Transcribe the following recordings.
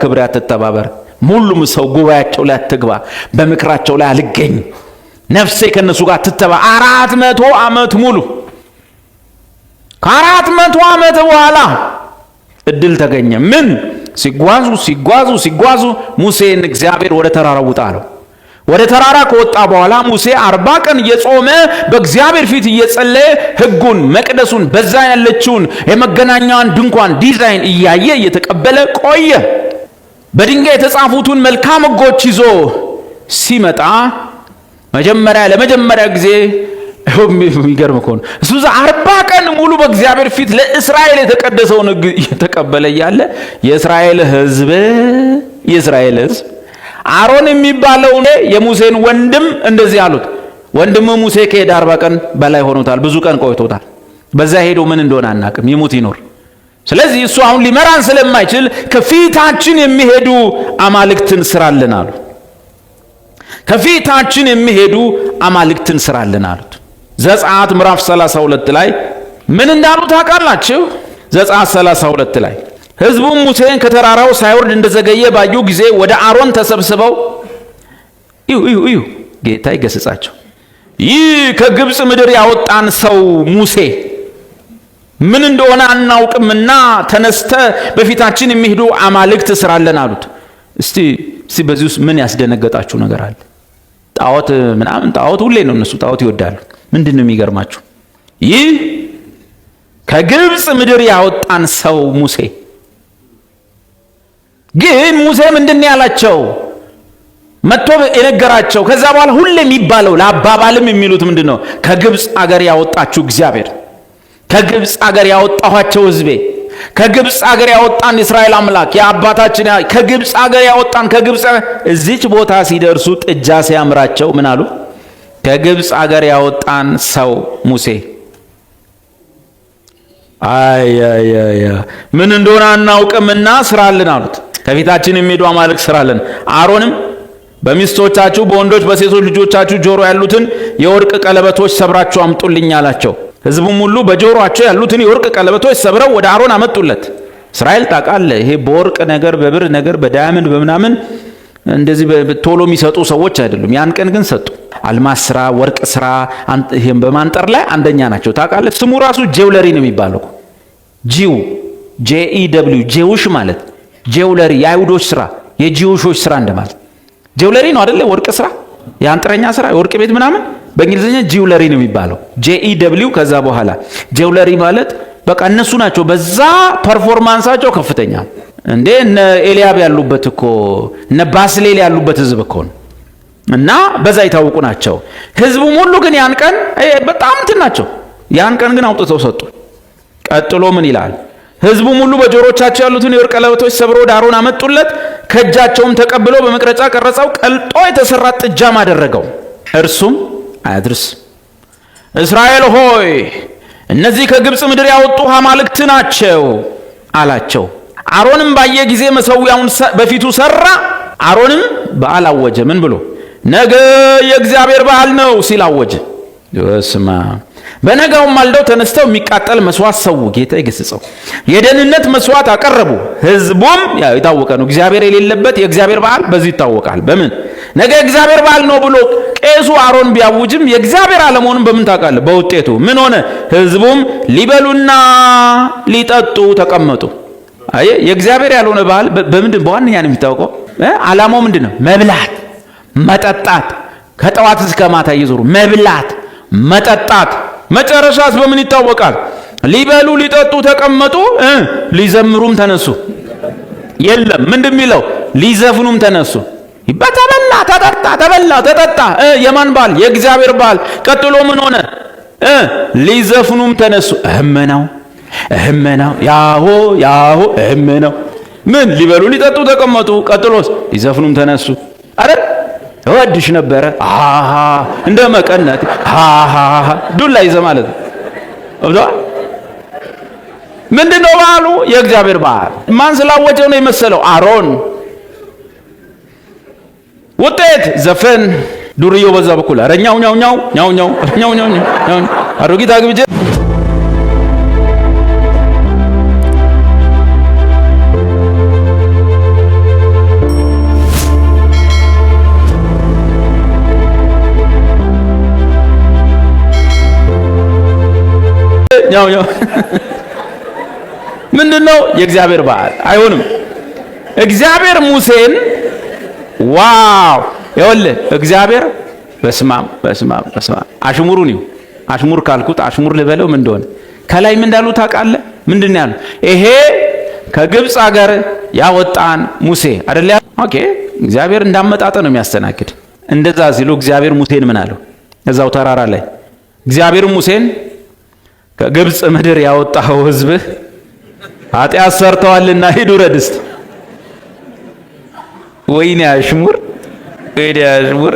ክብሬ አትተባበር፣ ሁሉም ሰው ጉባኤያቸው ላይ አትግባ፣ በምክራቸው ላይ አልገኝ፣ ነፍሴ ከእነሱ ጋር አትተባ። 400 ዓመት ሙሉ፣ ከ400 ዓመት በኋላ እድል ተገኘ። ምን ሲጓዙ ሲጓዙ ሲጓዙ ሙሴን እግዚአብሔር ወደ ተራራ ውጣ አለው። ወደ ተራራ ከወጣ በኋላ ሙሴ 40 ቀን እየጾመ በእግዚአብሔር ፊት እየጸለየ ሕጉን፣ መቅደሱን፣ በዛ ያለችውን የመገናኛዋን ድንኳን ዲዛይን እያየ እየተቀበለ ቆየ። በድንጋይ የተጻፉትን መልካም ሕጎች ይዞ ሲመጣ መጀመሪያ ለመጀመሪያ ጊዜ፣ የሚገርም እኮ ነው። እሱ እዛ 40 ቀን ሙሉ በእግዚአብሔር ፊት ለእስራኤል የተቀደሰውን ሕግ እየተቀበለ እያለ የእስራኤል ሕዝብ አሮን የሚባለው የሙሴን ወንድም እንደዚህ አሉት። ወንድም ሙሴ ከሄደ 40 ቀን በላይ ሆኖታል። ብዙ ቀን ቆይቶታል። በዛ ሄዶ ምን እንደሆነ አናቅም፣ ይሙት ይኖር። ስለዚህ እሱ አሁን ሊመራን ስለማይችል ከፊታችን የሚሄዱ አማልክትን ስራልን አሉ። ከፊታችን የሚሄዱ አማልክትን ስራልን አሉት። ዘጸአት ምዕራፍ 32 ላይ ምን እንዳሉ ታውቃላችሁ? ዘጸአት 32 ላይ ሕዝቡም ሙሴን ከተራራው ሳይወርድ እንደዘገየ ባዩ ጊዜ ወደ አሮን ተሰብስበው፣ እዩ እዩ እዩ፣ ጌታ ይገስጻቸው። ይህ ከግብፅ ምድር ያወጣን ሰው ሙሴ ምን እንደሆነ አናውቅምና ተነስተህ በፊታችን የሚሄዱ አማልክት ስራልን አሉት። እስቲ በዚህ ውስጥ ምን ያስደነገጣችሁ ነገር አለ? ጣዖት ምናምን፣ ጣዖት ሁሌ ነው፣ እነሱ ጣዖት ይወዳሉ። ምንድን ነው የሚገርማችሁ? ይህ ከግብፅ ምድር ያወጣን ሰው ሙሴ ግን ሙሴ ምንድን ነው ያላቸው? መጥቶ የነገራቸው፣ ከዛ በኋላ ሁሌ የሚባለው ለአባባልም የሚሉት ምንድን ነው? ከግብፅ አገር ያወጣችሁ እግዚአብሔር፣ ከግብፅ አገር ያወጣኋቸው ሕዝቤ፣ ከግብፅ አገር ያወጣን የእስራኤል አምላክ የአባታችን ከግብፅ አገር ያወጣን ከግብፅ። እዚች ቦታ ሲደርሱ ጥጃ ሲያምራቸው ምን አሉ? ከግብፅ አገር ያወጣን ሰው ሙሴ አይ አይ ምን እንደሆነ አናውቅምና ስራልን አሉት። ከፊታችን የሚሄዱ አማልክት ስራልን። አሮንም በሚስቶቻችሁ በወንዶች በሴቶች ልጆቻችሁ ጆሮ ያሉትን የወርቅ ቀለበቶች ሰብራችሁ አምጡልኝ አላቸው። ሕዝቡም ሁሉ በጆሮአቸው ያሉትን የወርቅ ቀለበቶች ሰብረው ወደ አሮን አመጡለት። እስራኤል ታውቃለህ፣ ይሄ በወርቅ ነገር፣ በብር ነገር፣ በ diamond በምናምን እንደዚህ ቶሎ የሚሰጡ ሰዎች አይደሉም። ያን ቀን ግን ሰጡ። አልማዝ ስራ፣ ወርቅ ስራ፣ ይሄን በማንጠር ላይ አንደኛ ናቸው። ታውቃለህ፣ ስሙ ራሱ jewelry ነው የሚባለው። Jew፣ JEW፣ Jewish ማለት jewelry፣ የአይሁዶች ስራ፣ የ Jewish ኦች ስራ እንደማለት። Jewelry ነው አይደለ? ወርቅ ስራ፣ የአንጥረኛ ስራ፣ የወርቅ ቤት ምናምን በእንግሊዝኛ jewelry ነው የሚባለው። JEW ከዛ በኋላ jewelry ማለት በቃ እነሱ ናቸው። በዛ performance ኣቸው ከፍተኛ እንዴ፣ እነ ኤልያብ ያሉበት እኮ፣ እነ ባስሌል ያሉበት ህዝብ እኮ ነው። እና በዛ የታወቁ ናቸው። ህዝቡም ሁሉ ግን ያን ቀን በጣም እንትን ናቸው። ያን ቀን ግን አውጥተው ሰጡ። ቀጥሎ ምን ይላል? ህዝቡም ሁሉ በጆሮቻቸው ያሉትን የወርቅ ቀለበቶች ሰብሮ ወደ አሮን አመጡለት። ከእጃቸውም ተቀብሎ በመቅረጫ ቀረጸው፣ ቀልጦ የተሰራ ጥጃም አደረገው። እርሱም አያድርስ፣ እስራኤል ሆይ እነዚህ ከግብፅ ምድር ያወጡህ አማልክት ናቸው አላቸው። አሮንም ባየ ጊዜ መሠዊያውን በፊቱ ሰራ። አሮንም በዓል አወጀ። ምን ብሎ? ነገ የእግዚአብሔር በዓል ነው ሲል አወጀ። ስማ፣ በነጋውም ማልደው ተነስተው የሚቃጠል መስዋዕት ሰዉ። ጌታ ይገስጸው። የደህንነት መስዋዕት አቀረቡ። ህዝቡም፣ ያው የታወቀ ነው፣ እግዚአብሔር የሌለበት የእግዚአብሔር በዓል በዚህ ይታወቃል። በምን? ነገ የእግዚአብሔር በዓል ነው ብሎ ቄሱ አሮን ቢያውጅም የእግዚአብሔር አለመሆኑን በምን ታውቃለህ? በውጤቱ። ምን ሆነ? ህዝቡም ሊበሉና ሊጠጡ ተቀመጡ። አየህ፣ የእግዚአብሔር ያልሆነ በዓል በምንድን በዋነኛ ነው የሚታወቀው? ዓላማው ምንድን ነው? መብላት፣ መጠጣት፣ ከጠዋት እስከ ማታ እየዞሩ መብላት፣ መጠጣት። መጨረሻስ በምን ይታወቃል? ሊበሉ ሊጠጡ ተቀመጡ፣ ሊዘምሩም ተነሱ። የለም፣ ምንድን የሚለው? ሊዘፍኑም ተነሱ። ተበላ ተጠጣ፣ ተበላ ተጠጣ። የማን በዓል? የእግዚአብሔር በዓል። ቀጥሎ ምን ሆነ? ሊዘፍኑም ተነሱ። እህም ነው እህም ነው፣ ያሆ ያሆ እህም ነው። ምን ሊበሉ ሊጠጡ ተቀመጡ። ቀጥሎስ? ሊዘፍኑም ተነሱ። አረ እወድሽ ነበረ አሃ እንደ መቀነት ሃሃ ዱላ ይዘ ማለት ነው። ምንድን ነው በዓሉ? የእግዚአብሔር በዓል። ማን ስላወጀው ነው የመሰለው? አሮን። ውጤት ዘፈን፣ ዱርዬው በዛ በኩል ኧረ ኛው ኛው ኛው ኛው ኛው ኛው ኛው ኛው አሮጊት አግብቼ። ኛው ኛው። ምንድን ነው የእግዚአብሔር በዓል? አይሆንም። እግዚአብሔር ሙሴን wow፣ ይኸውልህ እግዚአብሔር በስማም በስማም በስማም፣ አሽሙሩን ይሁ አሽሙር ካልኩት አሽሙር ልበለው ምን እንደሆነ ከላይ ምን እንዳሉ ታውቃለህ? ምንድን ነው ያሉት? ይሄ ከግብፅ አገር ያወጣን ሙሴ አይደል? Okay፣ እግዚአብሔር እንዳመጣጠ ነው የሚያስተናግድ። እንደዛ ሲሉ እግዚአብሔር ሙሴን ምን አለው? እዛው ተራራ ላይ እግዚአብሔር ሙሴን ከግብፅ ምድር ያወጣኸው ሕዝብህ ኃጢአት ሰርተዋልና ሂድ ውረድ እስቲ። ወይኔ አሽሙር፣ ወይኔ አሽሙር!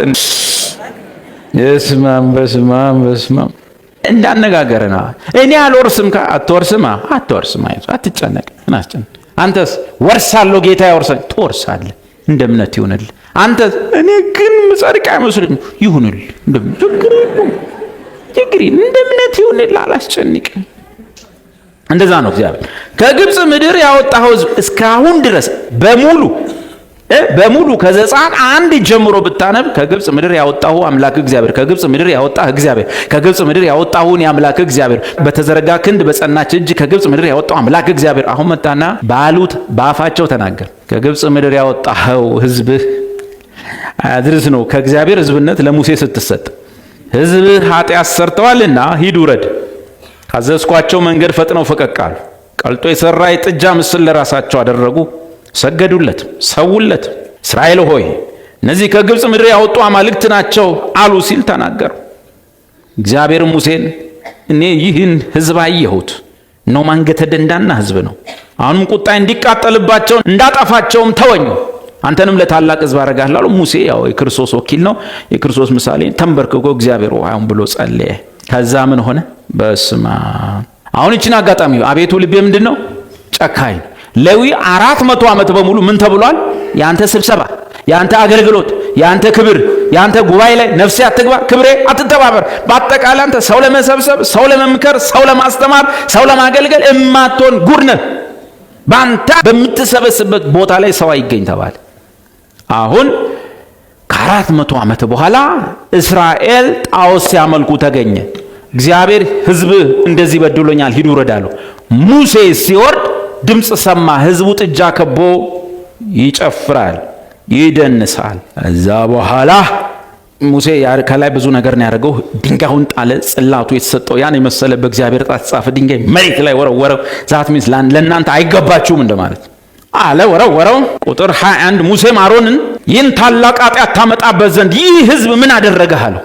በስማም በስማም በስማም፣ እንዳነጋገረ ነው። እኔ አልወርስም። አትወርስም፣ አትወርስም፣ አይዞህ፣ አትጨነቅ። ምን አስጨነቅ? አንተስ? ወርሳለሁ ጌታ ያወርሰኝ። ትወርሳለህ፣ እንደ እምነት ይሁንልህ። አንተስ? እኔ ግን ምጸድቅ አይመስለኝም። ይሁንልህ፣ ችግር የለውም፣ ችግር እንደ እምነት ይሁንልህ፣ አላስጨንቅም። እንደዛ ነው እግዚአብሔር። ከግብፅ ምድር ያወጣኸው ሕዝብ እስካሁን ድረስ በሙሉ በሙሉ ከዘጸአት 1 ጀምሮ ብታነብ ከግብፅ ምድር ያወጣሁ አምላክ እግዚአብሔር፣ ከግብፅ ምድር ያወጣህ እግዚአብሔር፣ ከግብፅ ምድር ያወጣሁን የአምላክ እግዚአብሔር፣ በተዘረጋ ክንድ በጸናች እጅ ከግብፅ ምድር ያወጣው አምላክ እግዚአብሔር። አሁን መጣና ባሉት በአፋቸው ተናገር። ከግብፅ ምድር ያወጣኸው ሕዝብህ አድርስ ነው። ከእግዚአብሔር ሕዝብነት ለሙሴ ስትሰጥ ሕዝብህ ኃጢአት ሰርተዋልና ሂድ ውረድ። ካዘዝኳቸው መንገድ ፈጥነው ፈቀቅ አሉ። ቀልጦ የሠራ የጥጃ ምስል ለራሳቸው አደረጉ፣ ሰገዱለት፣ ሰውለት። እስራኤል ሆይ፣ እነዚህ ከግብፅ ምድር ያወጡ አማልክት ናቸው አሉ ሲል ተናገሩ። እግዚአብሔር ሙሴን እኔ ይህን ሕዝብ አየሁት፣ እነሆም አንገተ ደንዳና ሕዝብ ነው። አሁንም ቁጣዬ እንዲቃጠልባቸው እንዳጠፋቸውም ተወኝ፣ አንተንም ለታላቅ ሕዝብ አደርግሃለሁ አለው። ሙሴ ያው የክርስቶስ ወኪል ነው፣ የክርስቶስ ምሳሌ። ተንበርክኮ እግዚአብሔር አሁን ብሎ ጸለየ። ከዛ ምን ሆነ? በስመ አብ። አሁን ይችን አጋጣሚ አቤቱ ልቤ ምንድን ነው? ጨካኝ። ሌዊ 400 ዓመት በሙሉ ምን ተብሏል? የአንተ ስብሰባ፣ የአንተ አገልግሎት፣ የአንተ ክብር፣ የአንተ ጉባኤ ላይ ነፍሴ አትግባ፣ ክብሬ አትተባበር። በአጠቃላይ አንተ ሰው ለመሰብሰብ፣ ሰው ለመምከር፣ ሰው ለማስተማር፣ ሰው ለማገልገል እማትሆን ጉድ ነህ። በአንተ በምትሰበስበት ቦታ ላይ ሰው አይገኝ ተባለ። አሁን ከ400 ዓመት በኋላ እስራኤል ጣዖት ሲያመልኩ ተገኘ። እግዚአብሔር ሕዝብ እንደዚህ በድሎኛል፣ ሂድ ውረድ አለው። ሙሴ ሲወርድ ድምፅ ሰማ። ሕዝቡ ጥጃ ከቦ ይጨፍራል፣ ይደንሳል። እዛ በኋላ ሙሴ ከላይ ብዙ ነገር ነው ያደረገው። ድንጋዩን ጣለ። ጽላቱ የተሰጠው ያን የመሰለ በእግዚአብሔር ጣት የተጻፈ ድንጋይ መሬት ላይ ወረወረው። That means ለእናንተ አይገባችሁም እንደማለት አለ። ወረወረው። ቁጥር 21 ሙሴም አሮንን ይህን ታላቅ ኃጢአት ታመጣበት ዘንድ ይህ ሕዝብ ምን አደረገህ አለው።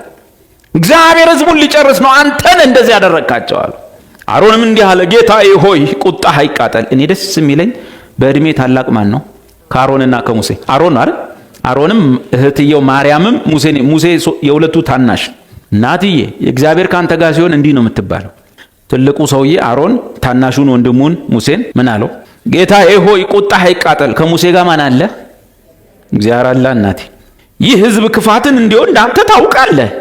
እግዚአብሔር ሕዝቡን ሊጨርስ ነው፣ አንተን እንደዚህ ያደረግካቸው አለው። አሮንም እንዲህ አለ፣ ጌታዬ ሆይ ቁጣህ አይቃጠል። እኔ ደስ የሚለኝ በእድሜ ታላቅ ማን ነው? ከአሮንና ከሙሴ አሮን ነው አይደል? አሮንም እህትየው ማርያምም ሙሴ፣ ሙሴ የሁለቱ ታናሽ። እናትዬ እግዚአብሔር ካንተ ጋር ሲሆን እንዲህ ነው የምትባለው። ትልቁ ሰውዬ አሮን ታናሹን ወንድሙን ሙሴን ምን አለው? ጌታዬ ሆይ ቁጣህ አይቃጠል። ከሙሴ ጋር ማን አለ? እግዚአብሔር አለ። እናቴ ይህ ሕዝብ ክፋትን እንዲወድ አንተ ታውቃለህ።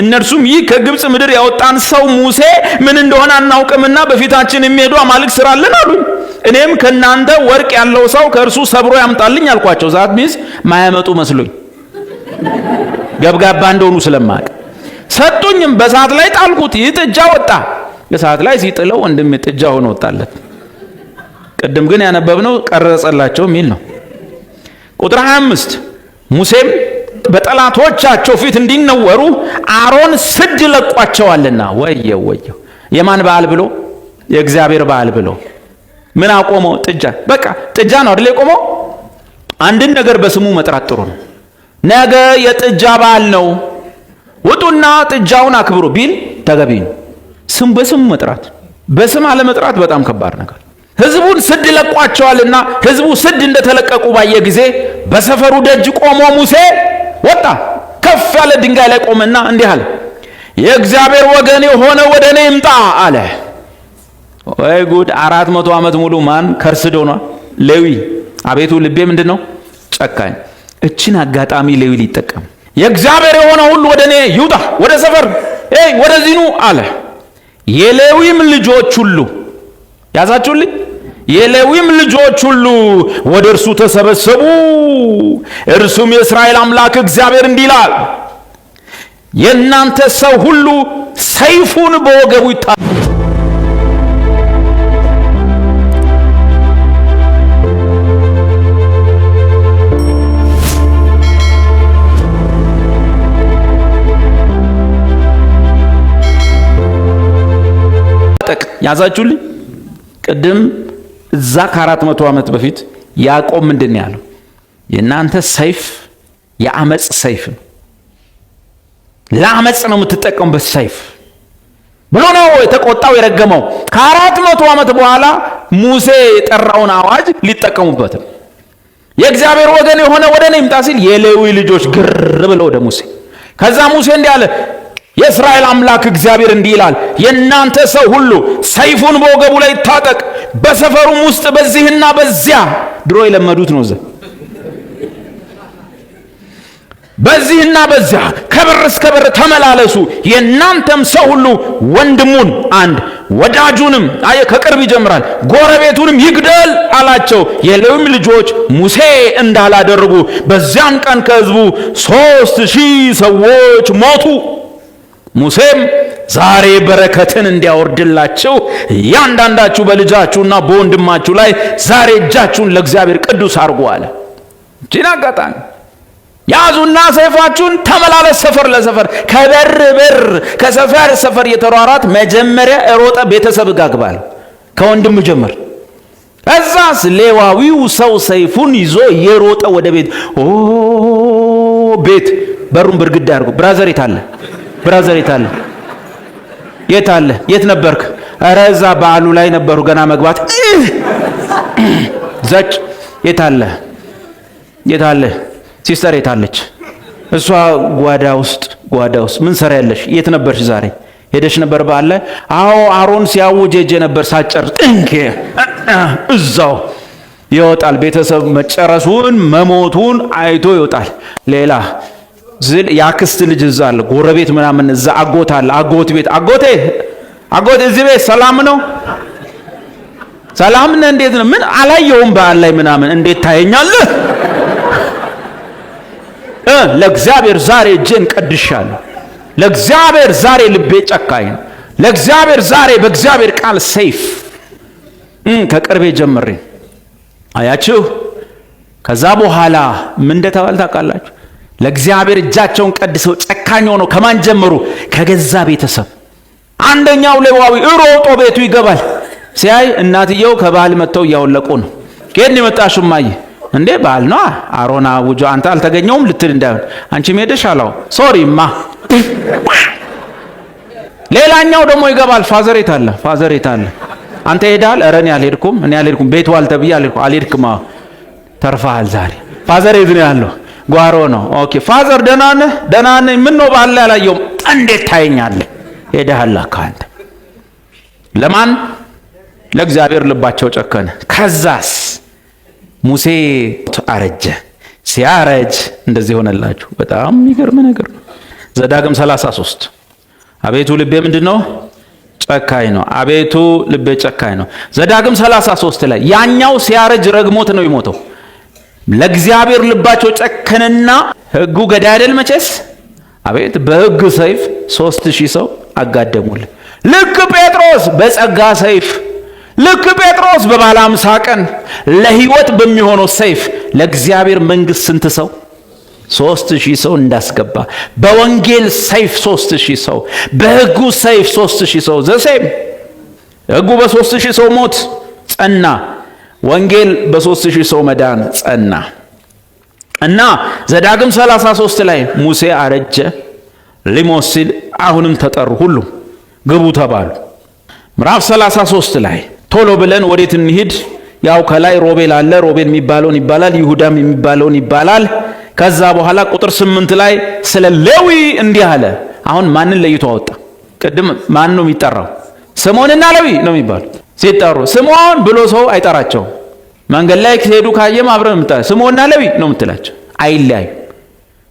እነርሱም ይህ ከግብፅ ምድር ያወጣን ሰው ሙሴ ምን እንደሆነ አናውቅምና በፊታችን የሚሄዱ አማልክት ስራልን አሉኝ። እኔም ከእናንተ ወርቅ ያለው ሰው ከእርሱ ሰብሮ ያምጣልኝ አልኳቸው። That means ማያመጡ መስሎኝ ገብጋባ እንደሆኑ ስለማቅ ሰጡኝም። በእሳት ላይ ጣልኩት፣ ይህ ጥጃ ወጣ። እሳት ላይ ሲጥለው ወንድሜ ጥጃ ሆኖ ወጣለት። ቅድም ግን ያነበብነው ቀረጸላቸው የሚል ነው። ቁጥር 25 ሙሴም በጠላቶቻቸው ፊት እንዲነወሩ አሮን ስድ ለቋቸዋልና። ወየው ወየው! የማን በዓል ብሎ? የእግዚአብሔር በዓል ብሎ ምን አቆመው? ጥጃ። በቃ ጥጃ ነው አይደል የቆመው? አንድን ነገር በስሙ መጥራት ጥሩ ነው። ነገ የጥጃ በዓል ነው፣ ውጡና ጥጃውን አክብሩ ቢል ተገቢ ነው። ስም በስሙ መጥራት፣ በስም አለመጥራት በጣም ከባድ ነገር። ህዝቡን ስድ ለቋቸዋልና ህዝቡ ስድ እንደተለቀቁ ባየ ጊዜ በሰፈሩ ደጅ ቆሞ ሙሴ ወጣ። ከፍ ያለ ድንጋይ ላይ ቆመና እንዲህ አለ፣ የእግዚአብሔር ወገን የሆነ ወደ እኔ ይምጣ አለ። ወይ ጉድ! 400 ዓመት ሙሉ ማን cursed ሆኗል? ሌዊ። አቤቱ ልቤ ምንድን ነው? ጨካኝ። እችን አጋጣሚ ሌዊ ሊጠቀም የእግዚአብሔር የሆነ ሁሉ ወደ እኔ ይውጣ፣ ወደ ሰፈር ወደዚህ ኑ አለ። የሌዊም ልጆች ሁሉ ያዛችሁልኝ። የሌዊም ልጆች ሁሉ ወደ እርሱ ተሰበሰቡ። እርሱም የእስራኤል አምላክ እግዚአብሔር እንዲህ ይላል፣ የእናንተ ሰው ሁሉ ሰይፉን በወገቡ ይታ ያዛችሁልኝ። ቅድም እዛ ከ400 ዓመት በፊት ያዕቆብ ምንድን ነው ያለው? የእናንተ ሰይፍ የአመፅ ሰይፍ ነው፣ ለአመፅ ነው የምትጠቀሙበት ሰይፍ ብሎ ነው የተቆጣው የረገመው። ከ400 ዓመት በኋላ ሙሴ የጠራውን አዋጅ ሊጠቀሙበት ነው። የእግዚአብሔር ወገን የሆነ ወደ እኔ ይምጣ ሲል የሌዊ ልጆች ግር ብለው ወደ ሙሴ። ከዛ ሙሴ እንዲህ አለ፣ የእስራኤል አምላክ እግዚአብሔር እንዲህ ይላል፣ የእናንተ ሰው ሁሉ ሰይፉን በወገቡ ላይ ይታጠቅ፣ በሰፈሩም ውስጥ በዚህና በዚያ፣ ድሮ የለመዱት ነው፣ በዚህና በዚያ ከበር እስከ በር ተመላለሱ፣ የእናንተም ሰው ሁሉ ወንድሙን አንድ ወዳጁንም፣ አየ ከቅርብ ይጀምራል፣ ጎረቤቱንም ይግደል አላቸው። የሌዊም ልጆች ሙሴ እንዳላደረጉ በዚያን ቀን ከሕዝቡ 3000 ሰዎች ሞቱ። ሙሴም ዛሬ በረከትን እንዲያወርድላችሁ እያንዳንዳችሁ በልጃችሁና በወንድማችሁ ላይ ዛሬ እጃችሁን ለእግዚአብሔር ቅዱስ አድርጉ አለ። እቺን አጋጣሚ ያዙና ሰይፋችሁን ተመላለስ፣ ሰፈር ለሰፈር ከበር በር ከሰፈር ሰፈር የተሯሯጥ መጀመሪያ ሮጠ ቤተሰብ ጋር ግባ አለው። ከወንድም ጀምር። እዛስ ሌዋዊው ሰው ሰይፉን ይዞ እየሮጠ ወደ ቤት፣ ኦ ቤት በሩን ብርግድ አድርጎ፣ brother የት አለ? Brother የት አለ? የት አለ? የት ነበርክ? ኧረ እዛ በዓሉ ላይ ነበሩ ገና መግባት ዘጭ። የት አለ? የት አለ? Sister የት አለች? እሷ ጓዳ ውስጥ፣ ጓዳ ውስጥ ምን ሰራ ያለሽ? የት ነበርሽ ዛሬ? ሄደሽ ነበር በዓል ላይ? አዎ አሮን ሲያውጅ ሄጄ ነበር ሳጨርስ። እንኬ እዛው ይወጣል። ቤተሰብ መጨረሱን መሞቱን አይቶ ይወጣል። ሌላ ዝል የአክስት ልጅ እዛ አለ፣ ጎረቤት ምናምን እዛ አጎት አለ። አጎት ቤት አጎቴ አጎቴ እዚህ ቤት ሰላም ነው? ሰላም ነህ? እንዴት ነው? ምን አላየውም በዓል ላይ ምናምን እንዴት ታየኛለህ? ለእግዚአብሔር ዛሬ እጄን ቀድሻለሁ። ለእግዚአብሔር ዛሬ ልቤ ጨካኝ ነው። ለእግዚአብሔር ዛሬ በእግዚአብሔር ቃል ሰይፍ ከቅርቤ ጀምሬ አያችሁ። ከዛ በኋላ ምን እንደተባለ ታውቃላችሁ? ለእግዚአብሔር እጃቸውን ቀድሰው ጨካኝ ሆነው ከማን ጀመሩ? ከገዛ ቤተሰብ። አንደኛው ሌዋዊ ሮጦ ቤቱ ይገባል። ሲያይ እናትየው ከባል መጥተው እያወለቁ ነው። ከየት ነው የመጣሽው እማዬ? እንዴ ባል ነው አሮን አውጆ አንተ አልተገኘውም ልትል እንዳይሆን አንቺም ሄደሽ አላው sorry ማ። ሌላኛው ደግሞ ይገባል። Father የት አለ? Father የት አለ? አንተ ሄደሃል? ኧረ እኔ አልሄድኩም፣ እኔ አልሄድኩም። ቤቱ አልተብዬ አልሄድኩም። አልሄድክም? አዎ ተርፈሃል ዛሬ። Father የት ነው ያለው? ጓሮ ነው። Okay father ደህና ነህ? ደህና ነኝ። ምን ነው ባል ላይ አላየሁም። እንዴት ታየኛለህ? ሄደሃል እኮ አንተ። ለማን? ለእግዚአብሔር ልባቸው ጨከነ። ከዛስ ሙሴ አረጀ። ሲያረጅ እንደዚህ ሆነላችሁ። በጣም የሚገርም ነገር ነው። ዘዳግም 33 አቤቱ ልቤ ምንድነው? ጨካኝ ነው። አቤቱ ልቤ ጨካኝ ነው። ዘዳግም 33 ላይ ያኛው ሲያረጅ ረግሞት ነው የሞተው። ለእግዚአብሔር ልባቸው ጨከነና ሕጉ ገዳይ አይደል መቼስ? አቤት በሕግ ሰይፍ 3000 ሰው አጋደሙል። ልክ ጴጥሮስ በጸጋ ሰይፍ፣ ልክ ጴጥሮስ በባለ 50 ቀን ለህይወት በሚሆነው ሰይፍ ለእግዚአብሔር መንግስት ስንት ሰው? 3000 ሰው እንዳስገባ፣ በወንጌል ሰይፍ 3000 ሰው፣ በሕጉ ሰይፍ 3000 ሰው። The same ሕጉ በ3000 ሰው ሞት ጸና፣ ወንጌል በ3000 ሰው መዳን ጸና። እና ዘዳግም 33 ላይ ሙሴ አረጀ ሊሞት ሲል አሁንም ተጠሩ፣ ሁሉም ግቡ ተባሉ። ምዕራፍ 33 ላይ ቶሎ ብለን ወዴት እንሂድ? ያው ከላይ ሮቤል አለ፣ ሮቤል የሚባለውን ይባላል፣ ይሁዳም የሚባለውን ይባላል። ከዛ በኋላ ቁጥር 8 ላይ ስለ ሌዊ እንዲህ አለ። አሁን ማንን ለይቶ አወጣ? ቅድም ማን ነው የሚጠራው? ስምዖንና ሌዊ ነው የሚባሉት። ሲጠሩ ስምዖን ብሎ ሰው አይጠራቸውም። መንገድ ላይ ሲሄዱ ካየም አብረን የምታ ስምዖንና ሌዊ ነው የምትላቸው፣ አይለያዩ።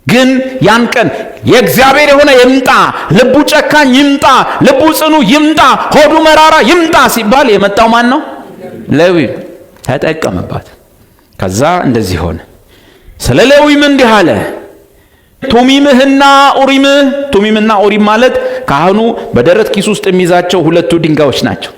ግን ያን ቀን የእግዚአብሔር የሆነ ይምጣ፣ ልቡ ጨካኝ ይምጣ፣ ልቡ ጽኑ ይምጣ፣ ሆዱ መራራ ይምጣ ሲባል የመጣው ማን ነው? ሌዊ። ተጠቀመባት። ከዛ እንደዚህ ሆነ። ስለ ሌዊም እንዲህ አለ፣ ቱሚምህና ኡሪምህ። ቱሚምና ኡሪም ማለት ካህኑ በደረት ኪስ ውስጥ የሚይዛቸው ሁለቱ ድንጋዮች ናቸው።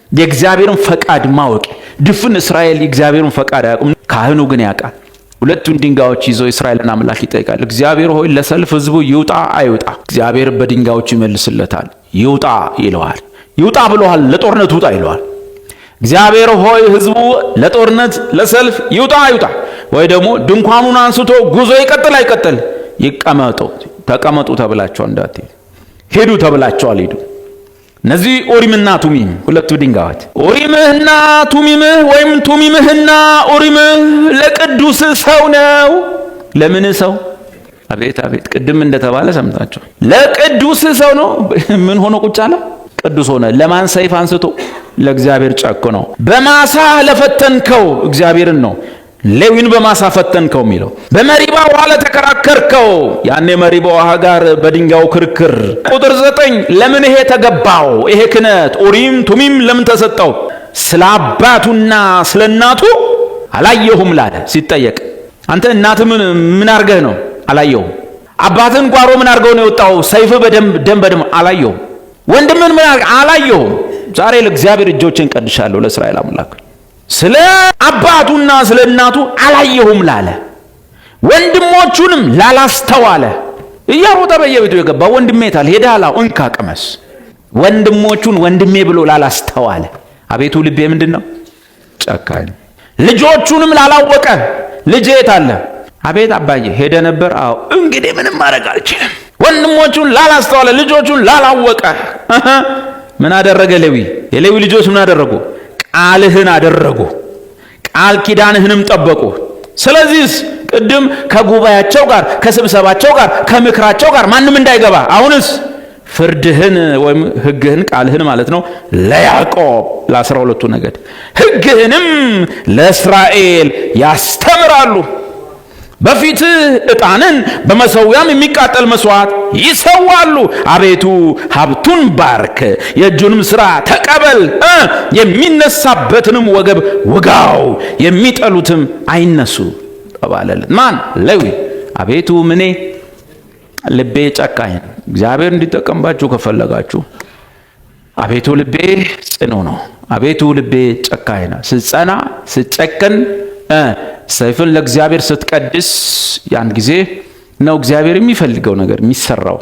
የእግዚአብሔርን ፈቃድ ማወቅ፣ ድፍን እስራኤል የእግዚአብሔርን ፈቃድ አያውቁም፣ ካህኑ ግን ያውቃል። ሁለቱን ድንጋዮች ይዞ የእስራኤልን አምላክ ይጠይቃል። እግዚአብሔር ሆይ ለሰልፍ ህዝቡ ይውጣ አይውጣ? እግዚአብሔር በድንጋዮቹ ይመልስለታል። ይውጣ ይለዋል። ይውጣ ብሎሃል፣ ለጦርነት ውጣ ይለዋል። እግዚአብሔር ሆይ ህዝቡ ለጦርነት ለሰልፍ ይውጣ ይውጣ፣ ወይ ደግሞ ድንኳኑን አንስቶ ጉዞ ይቀጥል አይቀጥል፣ ይቀመጡ፣ ተቀመጡ ተብላቸዋል፣ እንዳትሄዱ፣ ሄዱ ተብላቸዋል፣ ሂዱ። እነዚህ ኡሪምና ቱሚም ሁለቱ ድንጋዮች፣ ኡሪምህና ቱሚምህ ወይም ቱሚምህና ኡሪምህ ለቅዱስ ሰው ነው። ለምን ሰው? አቤት አቤት፣ ቅድም እንደተባለ ሰምታችሁ፣ ለቅዱስ ሰው ነው። ምን ሆኖ ቁጭ አለ? ቅዱስ ሆነ። ለማን ሰይፍ አንስቶ? ለእግዚአብሔር ጨክኖ። በማሳ ለፈተንከው እግዚአብሔርን ነው። ሌዊን በማሳ ፈተንከው የሚለው፣ በመሪባ ውሃ ለተከራከርከው፣ ያኔ መሪባ ውሃ ጋር በድንጋዩ ክርክር። ቁጥር 9 ለምን ይሄ ተገባው? ይሄ ክህነት ኡሪም ቱሚም ለምን ተሰጠው? ስለ አባቱና ስለ እናቱ አላየሁም ላለ ሲጠየቅ፣ አንተ እናት ምን አርገህ ነው? አላየሁም። አባትን ጓሮ ምን አርገው ነው የወጣው? ሰይፍ በደም ደም በደም አላየሁም። ወንድምን ምን አርገህ? አላየሁም። ዛሬ ለእግዚአብሔር እጆቼን ቀድሻለሁ፣ ለእስራኤል አምላክ። ስለ አባቱና ስለ እናቱ አላየሁም ላለ፣ ወንድሞቹንም ላላስተዋለ፣ እያሮጠ በየቤቱ የገባ ወንድሜ ታል ሄዳላ እንካ ቅመስ፣ ወንድሞቹን ወንድሜ ብሎ ላላስተዋለ፣ አቤቱ ልቤ ምንድን ነው? ጨካኝ። ልጆቹንም ላላወቀ፣ ልጄ የት አለ? አቤት አባዬ ሄደ ነበር። አዎ እንግዲህ ምንም ማድረግ አልችልም። ወንድሞቹን ላላስተዋለ፣ ልጆቹን ላላወቀ ምን አደረገ ሌዊ? የሌዊ ልጆች ምን አደረጉ? ቃልህን አደረጉ፣ ቃል ኪዳንህንም ጠበቁ። ስለዚህ ቅድም ከጉባኤያቸው ጋር፣ ከስብሰባቸው ጋር፣ ከምክራቸው ጋር ማንም እንዳይገባ፣ አሁንስ ፍርድህን ወይም ሕግህን ቃልህን ማለት ነው ለያዕቆብ ለ12ቱ ነገድ፣ ሕግህንም ለእስራኤል ያስተምራሉ። በፊትህ ዕጣንን በመሠዊያም የሚቃጠል መስዋዕት ይሰዋሉ። አቤቱ ሀብቱን ባርክ፣ የእጁንም ሥራ ተቀበል፣ የሚነሳበትንም ወገብ ውጋው፣ የሚጠሉትም አይነሱ ተባለለት። ማን? ሌዊ። አቤቱ ምኔ ልቤ ጨካኝ ነው። እግዚአብሔር እንዲጠቀምባችሁ ከፈለጋችሁ አቤቱ ልቤ ጽኑ ነው። አቤቱ ልቤ ጨካኝ ነው። ስትጸና፣ ስትጨክን፣ ሰይፍን ለእግዚአብሔር ስትቀድስ ያን ጊዜ ነው እግዚአብሔር የሚፈልገው ነገር የሚሰራው።